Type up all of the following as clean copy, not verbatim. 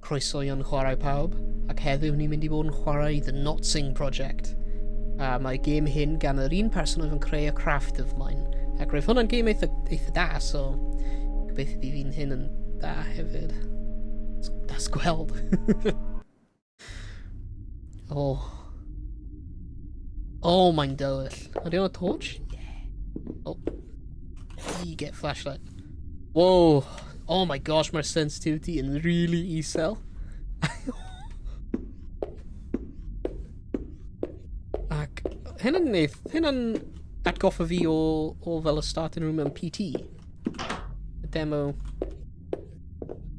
Croeso i yn chwarae pawb, ac heddiw ni'n mynd i bod yn chwarae The Not Sing Project. A mae gêm hyn gan yr un person oedd yn creu y craft of mine. Ac roedd hwnna'n gêm eitha, eitha da, so gobeithio bydd un hyn yn da hefyd. Das gweld. Oh. Oh, mae'n dywyll. Ydy hwnna torch? Yeah. Oh. You get flashlight. Whoa. Oh my gosh, mae'r sensitivity yn really isel. Ac hynna'n neith, hynna'n atgoffa fi o, o fel y starting room yn PT. Y demo.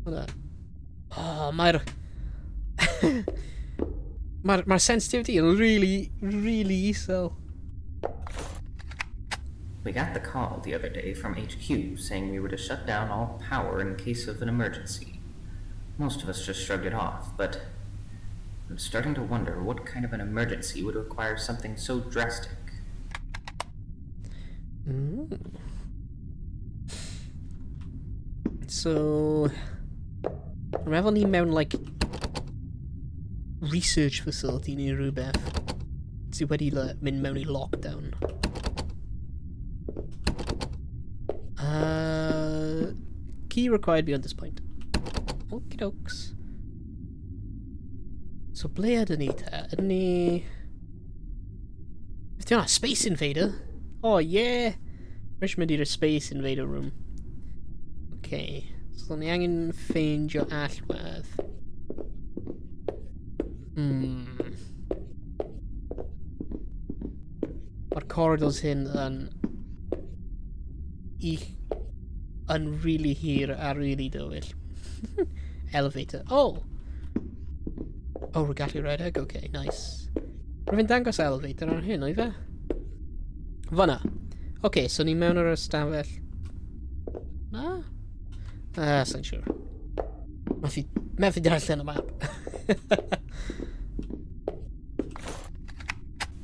Hwnna. Oh, mae'r... Mae'r mae sensitivity yn really, really isel. We got the call the other day from HQ saying we were to shut down all power in case of an emergency. Most of us just shrugged it off, but I'm starting to wonder what kind of an emergency would require something so drastic. So... Dwi'n meddwl ni mewn, like, research facility neu rhywbeth sydd wedi like, mynd mewn i lockdown. Key required beyond this point. Okie dokes. So ble ydyn ni te? Ydyn ni... Beth yna? Space Invader? Oh yeah! Rwy'n mynd i'r Space Invader room. Okay. So ni angen ffeindio allwedd. Mae'r corridors hyn yn... I... yn really hir a really dywyll. Elevator. Oh! Oh, rwy'n gallu redeg? Okay, nice. Rwy'n dangos elevator ar hyn, oedd e? Fyna. Oce, okay, so ni mewn yr ystafell. Na? Sa'n siŵr. Methu, methu darllen y map.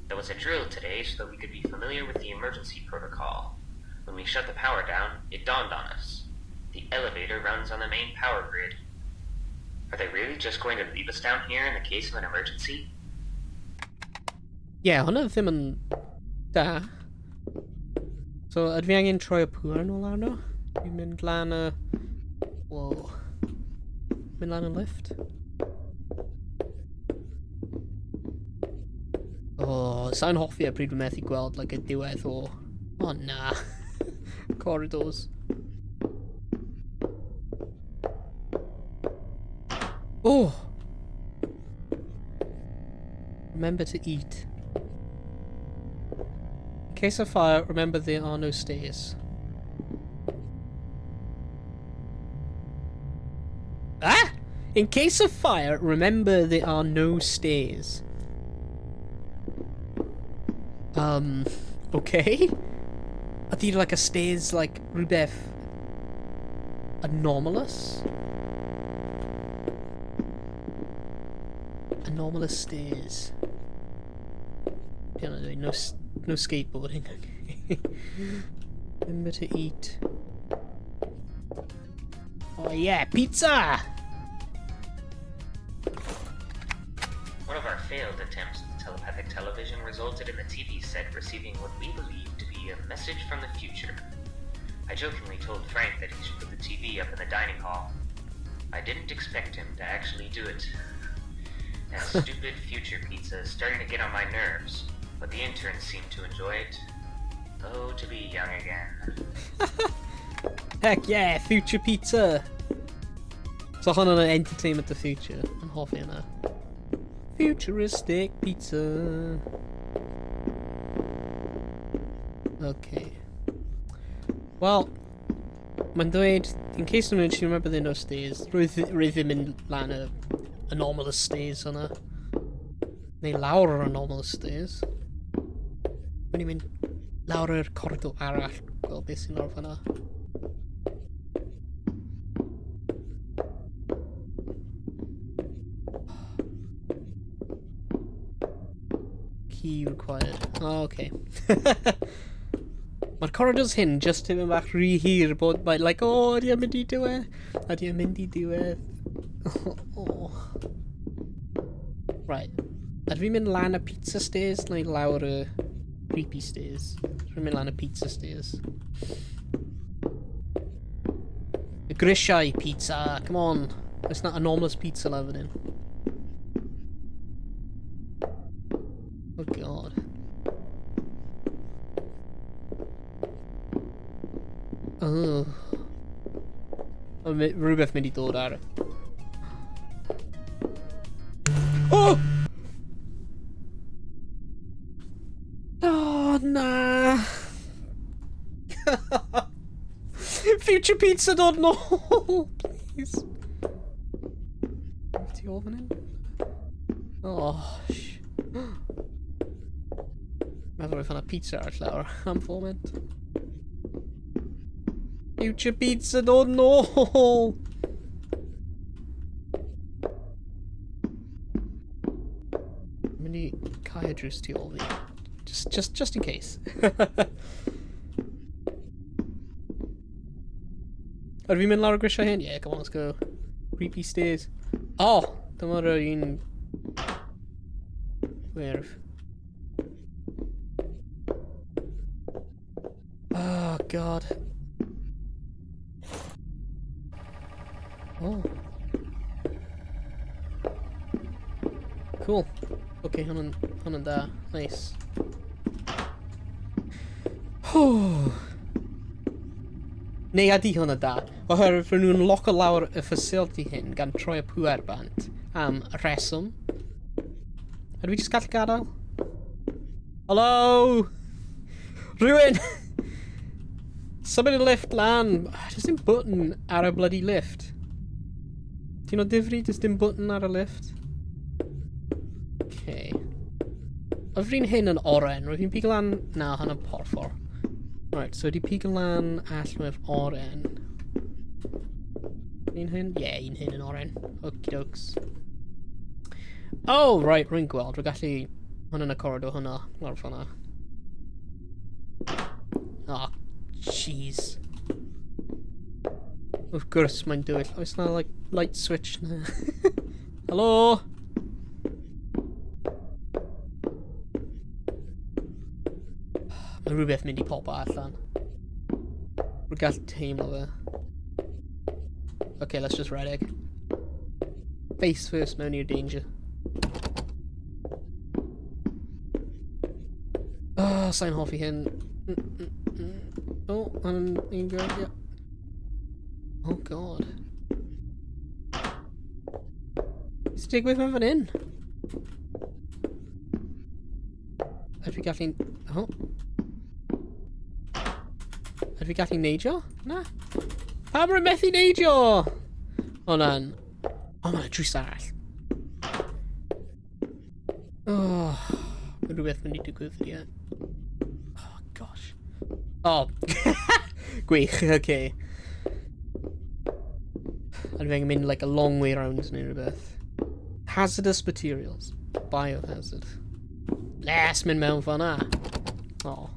There was a drill today so that we could be familiar with the emergency protocol. When we shut the power down, it dawned on us. The elevator runs on the main power grid. Are they really just going to leave us down here in the case of an emergency? Ie, yeah, hwnna ddim yn da. So, ydw fi angen troi y pŵer yn ôl arno? Fi'n mynd lan y... Whoa. Mynd lan y lift? Oh, sa'n hoffi e pryd dwi'n methu gweld like, y diwedd o... Oh, na. Corridors. Oh! Remember to eat. In case of fire, remember there are no stairs. Ah! In case of fire, remember there are no stairs. Okay. Ydy like a stairs, like, rhywbeth anomalous? Anomalous stairs. No, no skateboarding. Remember to eat. Oh yeah, pizza! One of our failed attempts at telepathic television resulted in the TV set receiving what we believe to be a message from the future. I jokingly told Frank that he should put the TV up in the dining hall. I didn't expect him to actually do it. That stupid future pizza is starting to get on my nerves, but the interns seem to enjoy it. Oh, to be young again. Heck yeah, future pizza! So hwnna'n entertainment the future. Yn hoffi hwnna. Futuristic pizza. Okay. Well, mae'n dweud, in case of emergency, remember there are no stairs. Rwy rwy ddim yn lan y anomalous stairs hwnna. Neu lawr yr anomalous stairs. Mae'n i'n mynd lawr yr corridor arall, gweld beth sy'n lawr fanna. Key required. Oh, okay. Mae'r corridors hyn just tipyn bach rhy hir bod mae'n like, oh, ydy e'n mynd i diwedd? Ydy e'n mynd i diwedd? Oh. Right. Ydw fi'n mynd lan y pizza stairs neu lawr y creepy stairs? Dwi'n mynd lan y pizza stairs. Y grisiau pizza, come on. It's not anomalous pizza lawr fan hyn. Oh god. Oh. Mae rhywbeth mynd i dod ar. Oh! Oh, na! Future Pizza dod nôl! Please. Ti ôl fan hyn? Oh, sh... Meddwl roedd hwnna pizza ar llawr am foment. Future Pizza dod nôl! Mynd i cau y drws tu ôl fi. Just in case. Ydw fi'n mynd lawr y grisiau hyn? Yeah, come on, let's go. Creepy stairs. Oh! Dyma'r un... Wyrdd. Oh, God. Oh. Cool. Okay, hwn yn, hwn yn da. Nice. Oh. Neu ydy hwn yn da? Oherwydd rydyn nhw'n loco lawr y facility hyn gan troi y pŵer bant am reswm. Ydw i jyst gallu gadael? Hello? Rhywun! Symud y lift lan. Does dim button ar y bloody lift. Ti'n o difri? Does dim button ar y lift. Okay. Oedd fi'n hyn yn oren. Roedd fi'n pigo lan... Na, hwnna'n porffor. Right, so wedi pigo lan allwedd oren. Un hyn? Yeah, un hyn yn oren. Okie dokes. Oh, right, rwy'n gweld. Rwy'n gallu... Hwn yn y corridor hwnna. Lawr fan'na. Oh, jeez. Wrth gwrs mae'n dywyll. Oes na, like, light switch na? Helo? Mae rhywbeth mynd i popo allan. Rwy'n gallu teimlo fe. Okay, let's just redeg. Face first mewn i'r danger. Oh, sa'n hoffi hyn. Oh, hwn un go, yeah. Oh god. Beth sy'n digwydd mewn fan hyn? Ydw i gallu... Oh. Ydw i gallu neidio? Na. Pam rwy'n methu neidio? O na. O, mae'n drws arall. Oh, mae rhywbeth mynd i digwydd ie. Oh, gosh. Oh. Gwych, oce. Okay. A fi angen mynd like a long way round neu rhywbeth. Hazardous materials. Biohazard. Les mynd mewn fan'na. Oh.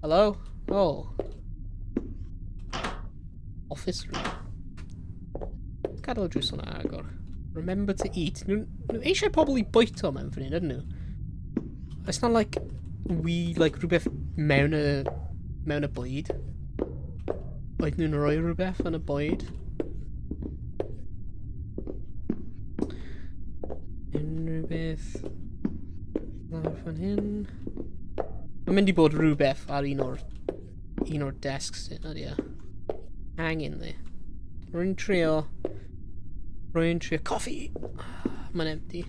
Hello? Oh. Office room. Gadael y drws hwnna agor. Remember to eat. Nhw, nhw eisiau pobl i bwyta mewn fan hyn, ydyn nhw? It's not like we, like, rhywbeth mewn y, mewn y bwyd. Oedden nhw'n rhoi rhywbeth yn y bwyd? Unrhyw beth lawr fan hyn. Mae'n mynd i bod rhywbeth ar un o'r un o'r desks hyn, ydy e. Hang in there. Rwy'n trio... Rwy'n trio... Coffee! Mae'n empty.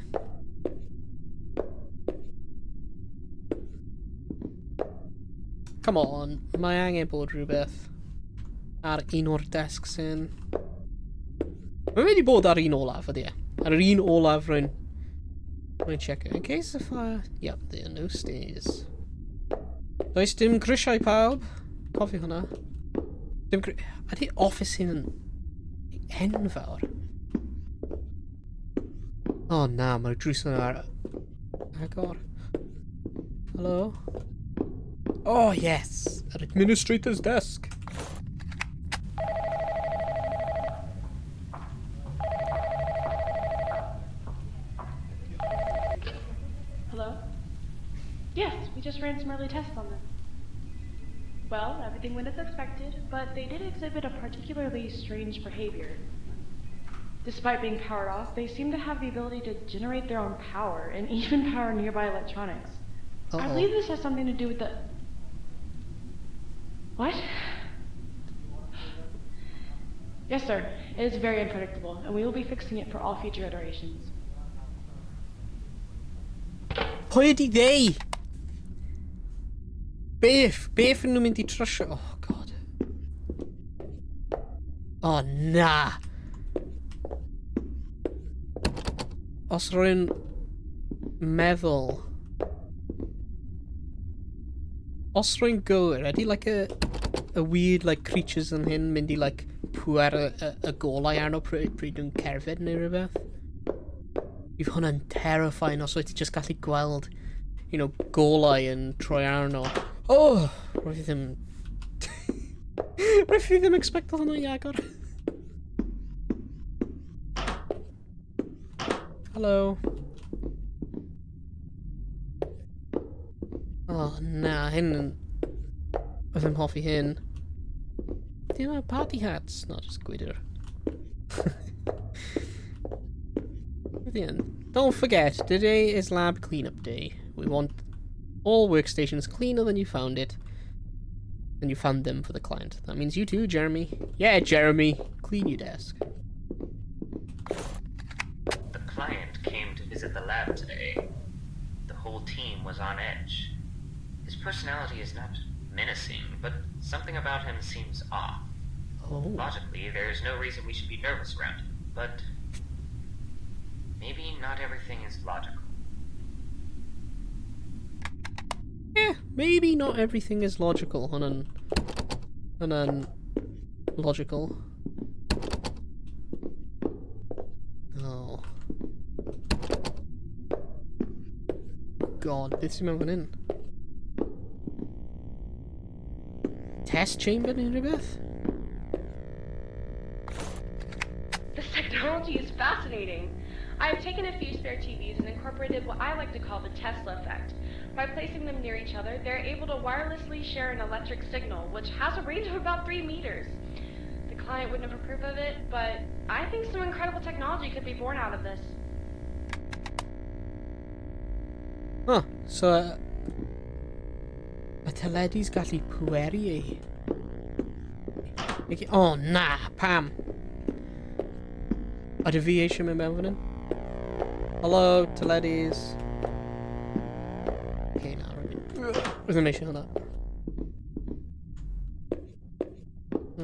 Come on, mae angen bod rhywbeth ar un o'r desks hyn. Mae'n mynd i bod ar un olaf, ydy e? Ar yr un olaf rwy'n... Rwy'n check In case of fire... Yep, there are no stairs. Does dim grisiau pawb. Cofio hwnna. Dim gri... Ydy office hyn yn enfawr? O oh, na, mae'r drws yna ar... Agor. Hello? Oh, yes! Yr administrator's desk! We just ran some early tests on them. Well, everything went as expected, but they did exhibit a particularly strange behavior. Despite being powered off, they seem to have the ability to generate their own power and even power nearby electronics. I Uh-oh. believe this has something to do with the. What? Yes, sir. It is very unpredictable, and we will be fixing it for all future iterations. Pwy ydi they? Beth? Beth yn nhw'n mynd i trwsio? Oh, God. Oh, na. Os rwy'n meddwl... Os rwy'n gywir, ydy like a weird like creatures yn hyn mynd i like pwer y golau arno pryd nhw'n cerdded neu rhywbeth? Bydd hwnna'n terrifying os wyt ti just gallu gweld golau yn troi arno. Oh! Roedd i ddim... Roedd i ddim expecto hwnna i agor. Hello. Oh, na, hyn yn... Roedd ddim hoffi hyn. Di yna party hats? No, just gwydr. Then, don't forget, today is lab cleanup day. We want all workstations cleaner than you found it. Than you found them for the client. That means you too, Jeremy. Yeah, Jeremy. Clean your desk. The client came to visit the lab today. The whole team was on edge. His personality is not menacing, but something about him seems off. Oh. Logically, there is no reason we should be nervous around him, but maybe not everything is logical. Yeah, maybe not everything is logical. Hwnna'n logical. Oh. God, beth sy'n mewn fan hyn? Test chamber neu rhywbeth? This technology is fascinating. I have taken a few spare TVs and incorporated what I like to call the Tesla effect. By placing them near each other, they're able to wirelessly share an electric signal, which has a range of about 3 meters. The client wouldn't have approved of it, but I think some incredible technology could be born out of this. Huh, so y teledu's gallu pweru ei. Oh, na, pam? Ydy fi eisiau mynd mewn fan hyn? Hello, teledus. Okay, na, rwy'n ddim eisiau hwnna.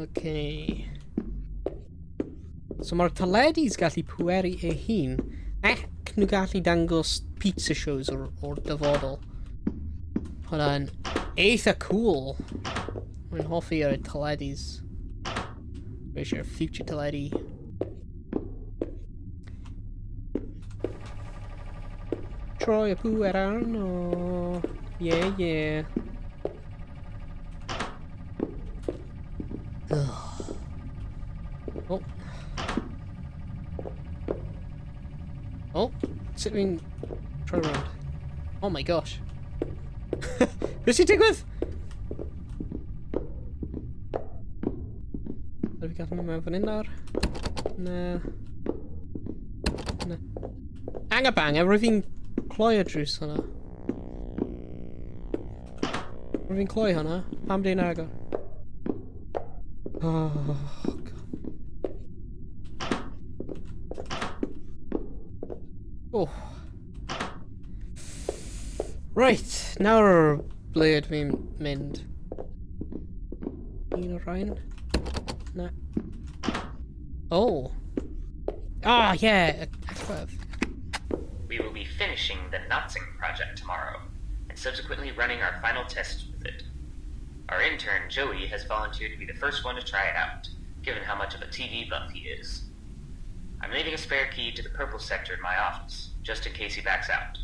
Okay. So mae'r teledus gallu pweru ei hun ac nhw gallu dangos pizza shows o'r dyfodol. Hwnna'n eitha cool. Rwy'n hoffi ar y teledus. Rwy eisiau'r future teledu. Troi y pŵer arno. Yeah. Ugh. Oh. Oh, sut dwi'n troi rownd? Oh my gosh. Beth sy'n digwydd? Ydw i gallu mynd mewn fan hyn nawr? Na. Na. Anga bang, rwyf fi'n cloi y drws hwnna. Rwyf fi'n cloi hwnna. Pam di'n agor? Oh, God. Oh. Right, nawr ble ydw i'n mynd? Un o'r rhain? Na. Oh. Ah, yeah, allwedd. We will be finishing the Notzing project tomorrow, and subsequently running our final tests with it. Our intern, Joey, has volunteered to be the first one to try it out, given how much of a TV buff he is. I'm leaving a spare key to the purple sector in my office, just in case he backs out.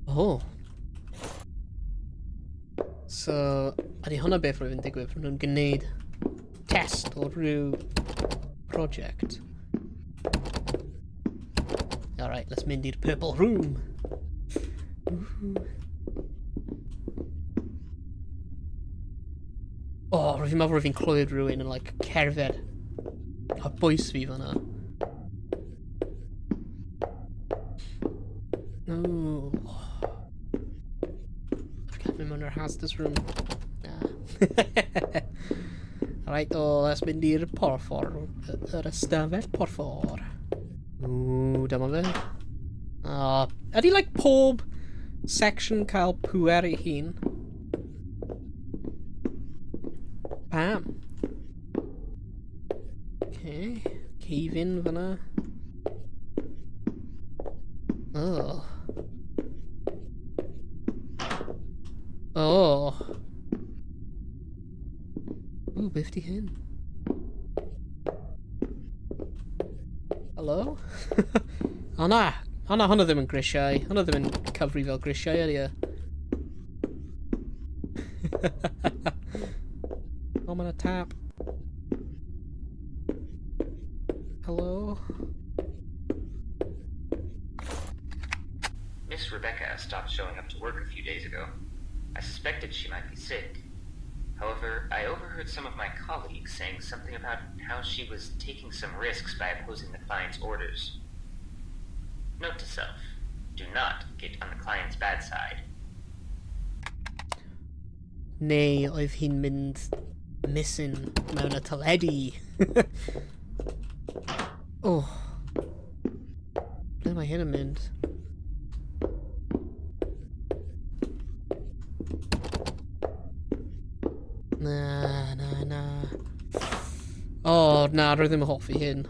Oh. So, ydy hwnna beth rwy'n digwydd? Rwy'n nhw'n gwneud test o rhyw project. Alright, let's mynd i'r purple room. Ooh. Rwy'n fi'n meddwl rwy'n fi'n clywed rhywun yn like, cerdded ar bwys fi fan'na. No. I've got mynd mewn i'r hazardous room. Na. Alright, o, oh, let's mynd i'r porffor. Yr ystafell porffor. Ww, dyma fe. Oh, ydy like pob section cael pŵer ei hun? Pam? Okay. Cave in fyna. Oh. Oh. Ooh, beth di hyn? Hello? o na! O na, hwnna ddim yn grisiau. Hwnna ddim yn cyfri fel grisiau, ydy e? o, mae yna tap. Hello? Miss Rebecca stopped showing up to work a few days ago. I suspected she might be sick. However, I overheard some of my colleagues saying something about how she was taking some risks by opposing the client's orders. Note to self, do not get on the client's bad side. Neu oedd hi'n mynd missing mewn y teledu. oh. Ble mae hyn yn mynd? Na, na, na. O, oh, na, rwy ddim yn hoffi hyn.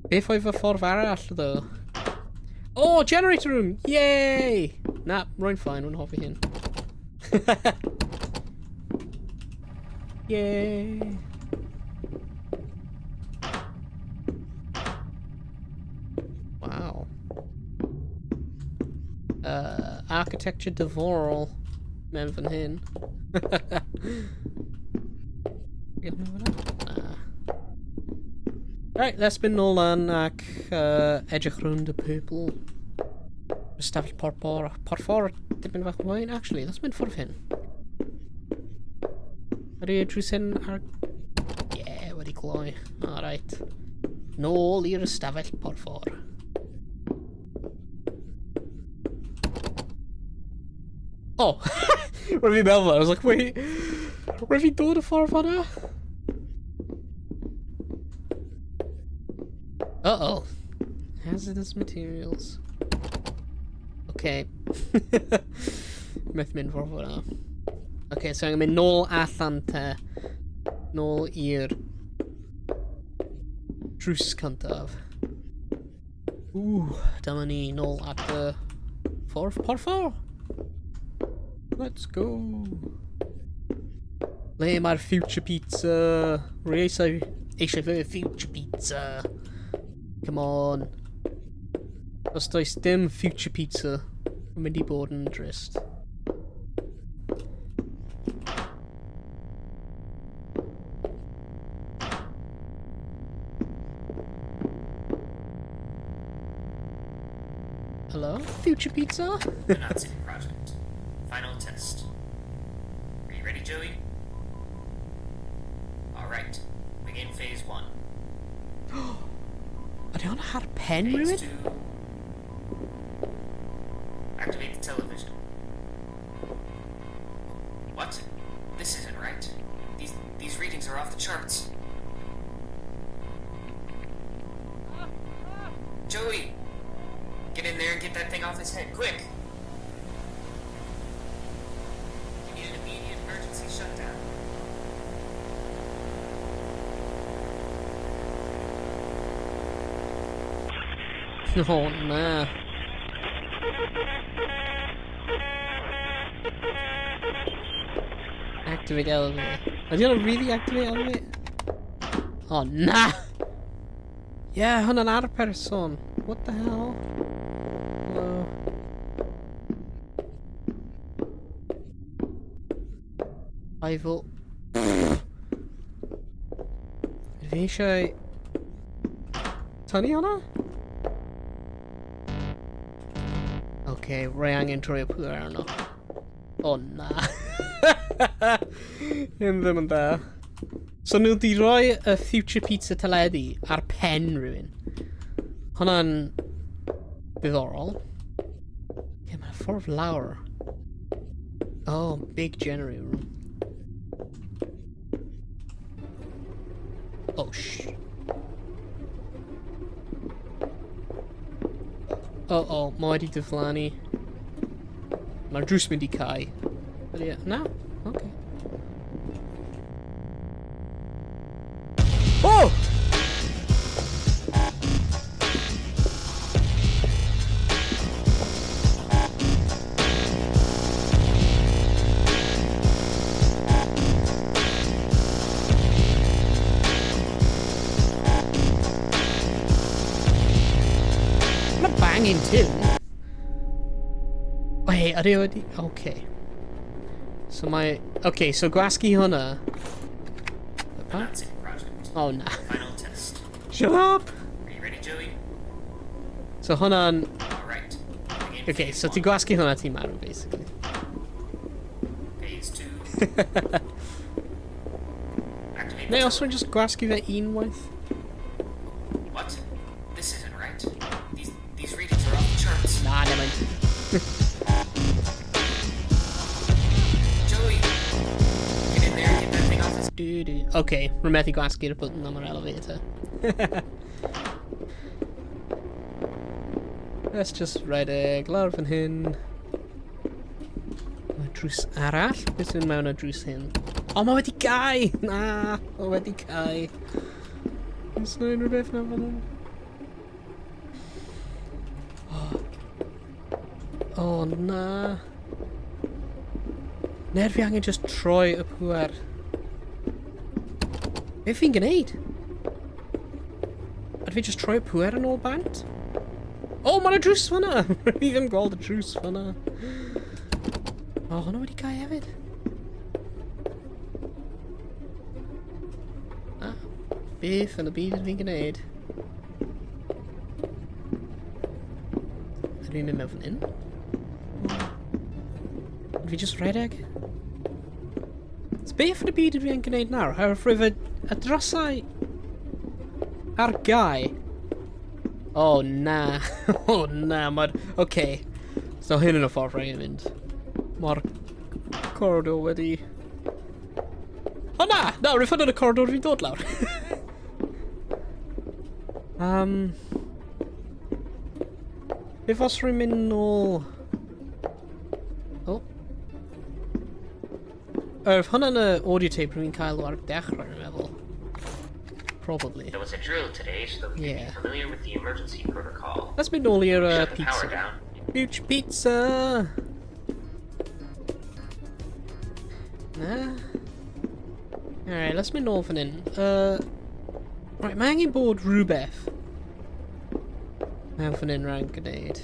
Beth oedd fy ffordd arall, ddo? Oh, generator room! Yay! Na, rwy'n fine, rwy'n hoffi hyn. Yay! Wow. Architecture diddorol mewn fan hyn. Na. Right, let's mynd nôl lan ac edrych rownd y purple. Ystafell porffor, porffor, dipyn fach mwy. Actually, let's mynd ffordd hyn. Ydy y drws hyn ar... Yeah, wedi gloi. Alright. Nôl i'r ystafell porffor. Oh! Rwy'n fi'n meddwl, I was like, wait, rwy'n fi'n dod y ffordd fanna? Uh-oh. Hazardous materials. Okay. Methu mynd ffordd fanna. Okay, so angen mynd nôl allan te. Nôl i'r drws cyntaf. Ooh, dyma ni nôl at y ffordd porffor. Let's go. Le mae'r future pizza? Rwy eisiau fy future pizza. Come on. Os does dim future pizza, mae'n mynd i bod yn drist. Hello? Future pizza? The Nazi Project. Final test. Are you ready, Joey? All right. Begin phase one. Ydy hwn ar pen Phase rhywun? two. Activate the television. What? This isn't right. These readings are off the charts. Joey! Get in there and get that thing off his head, quick! You need an immediate emergency shutdown. Oh, na. Activate elevator. Ydy hwnna'n really activate elevator? Oh, na! Yeah, hwnna'n ar person. What the hell? Hello. I will... Fi eisiau... Tynnu hwnna? Okay, rwy angen troi y pŵer arno. Oh, na. Hyn ddim yn dda. So nhw di roi y Future Pizza teledu ar pen rhywun. Hwna'n diddorol. Ie, mae'n ffordd lawr. Oh, big generator room. Oh, sh... Oh, oh, mae wedi diflannu. Mae'r drws mynd i cau. Ydy e? Na? Okay. Oh! What a banging tune. Wait, ydy o wedi... Okay. So mae... Okay, so gwasgu hwnna. The Nazi project. Oh, na. Final test. Shut up! Are you ready, Joey? So hwnna'n... All right. Begin Okay, phase so ti'n one. gwasgu hwnna ti'n marw, basically. Phase two. Activate the Neu os rwy'n television. just gwasgu fe unwaith? What? This isn't right. These readings are off the charts. Na, never mind. Joey, get in there and get that thing off his. Du, du. Okay, rwy'n methu gwasgu'r button am yr elevator. Let's just rhedeg lawr fan hyn. Mae drws arall. Beth sy'n mewn y drws hyn? O, mae wedi gau! Na, mae wedi gau. Oes na unrhyw beth mewn fan hyn? Oh. Oh, na. Ner fi angen just troi y pŵer. Beth fi'n gwneud? Ydw fi just troi y pŵer yn ôl bant? Oh, mae'n y drws fyna! Fi ddim gweld y drws fyna. O, oh, hwnna wedi cau hefyd. Ah, beth yn y byd ydw fi'n gwneud? Ydw i'n mynd mewn fan hyn? Ydw fi just redeg? So beth yn y byd ydw i'n gwneud nawr? Oherwydd y drysau ar gau. Oh na. Oh na, mae'r... Okay. So hyn yn y ffordd rhaid i mynd. Mae'r corridor wedi... Oh na! Na, rwy'n ffynd yn y corridor fi'n dod lawr. Beth os rwy'n mynd nôl... Oh. If hwnna'n y audio tape rwy'n cael o ar dechrau, rwy'n meddwl. Probably. There was a drill today so that we could be familiar with the emergency protocol. Let's mynd nôl i'r Shut the power pizza. down. Huge pizza! Na. Alright, let's mynd nôl fan hyn. Right, mae angen bod rhywbeth mewn fan hyn rhaid gwneud.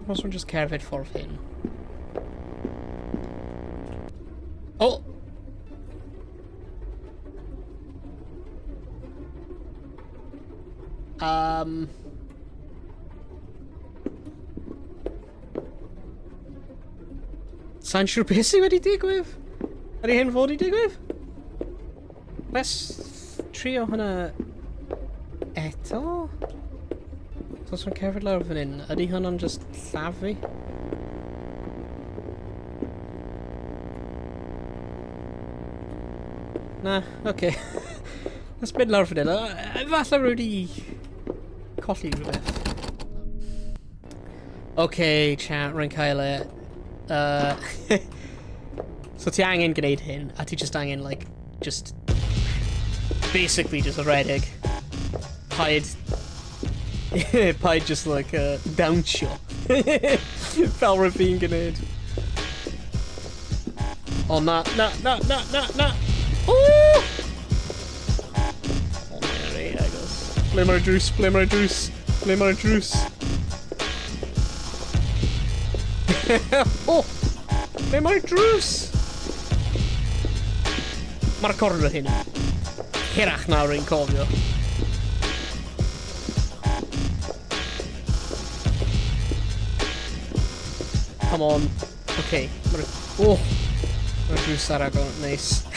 Os rwy'n just cerdded ffordd hyn. Oh! Sa'n siŵr beth sydd wedi digwydd? Ydy hyn fod i digwydd? Let's trio hwnna eto? So os mae'n cerdded lawr fan hyn, ydy hwnna'n just lladd fi? Na, oce. Okay. Let's mynd lawr fan hyn. Falle rwy wedi colli rhywbeth. Okay, chat, rwy'n cael e. So ti angen gwneud hyn, a ti just angen, like, just... Basically just redeg. Paid just, like, dawnsio. Fel rwy'n fi'n gwneud. O, na, na, na, na, na, na! Oh! Oh, mae'n reit agos. Ble mae'r drws? Ble mae'r drws? Ble mae'r drws? Oh! Ble mae'r drws? Mae'r corner hyn. Hirach nawr rwy'n cofio. Come on. Okay. Mae'r... Oh! Mae'r drws ar agor. Nice.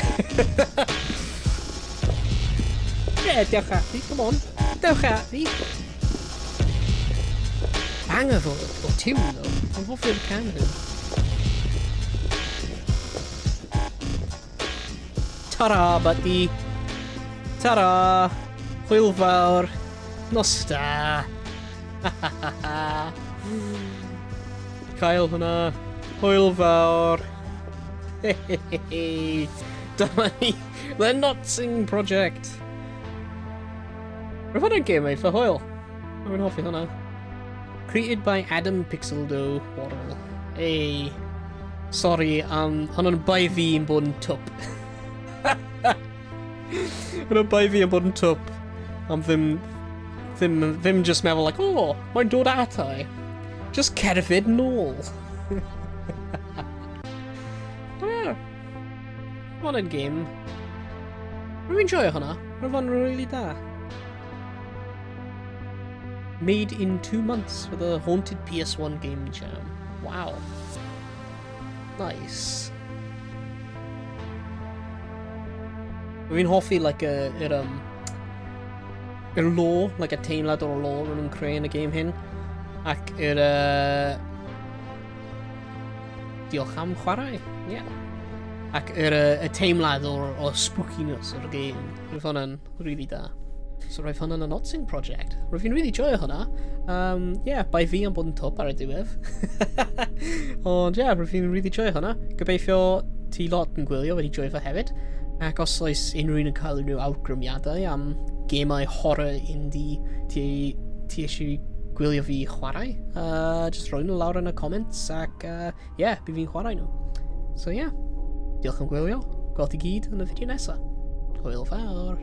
Yeah, dewch at fi. Come on. Dewch at fi. Banger o tune, though. Mae'n hoffi'r can hyn. Ta-ra, buddy. Ta-ra. Hwyl fawr. Nos da. Cael hwnna. Hwyl fawr. Dyma ni. The Notsing Project. Roedd hwnna'n gêm eitha hwyl. Rwy'n hoffi hwnna. Created by Adam Pixeldo Worrell. Hey. Sorry, hwnna'n bai fi yn bod yn twp. Hwnna'n bai fi yn bod yn twp. Am ddim just meddwl like, "Oh, mae'n dod ata i. Just cerdded nôl." Yeah. Hwnna'n game. Rwy'n joio hwnna. Roedd hwnna'n really da. Made in 2 months for the Haunted PS1 Game Jam. Wow. Nice. Fi'n hoffi, like, yr lore, like, y teimlad o'r lore yn nhw'n creu yn y game hyn. Ac diolch am chwarae. Yeah. Ac y teimlad o'r spookiness o'r game. Roedd hwnna'n really da. So roedd hwnna'n y Notsing Project. Roedd fi'n really joio hwnna. Yeah, bai fi am bod yn twp ar y diwedd. Ond yeah, roedd fi'n really joio hwnna. Gobeithio ti lot yn gwylio wedi joio fe hefyd. Ac os oes unrhyw un yn cael unrhyw awgrymiadau am gemau horror indie ti eisiau gwylio fi chwarae, just rhoi nhw lawr yn y comments ac yeah, bydd fi'n chwarae nhw. So yeah, diolch am gwylio. Gweld ti gyd yn y fideo nesaf. Hwyl fawr.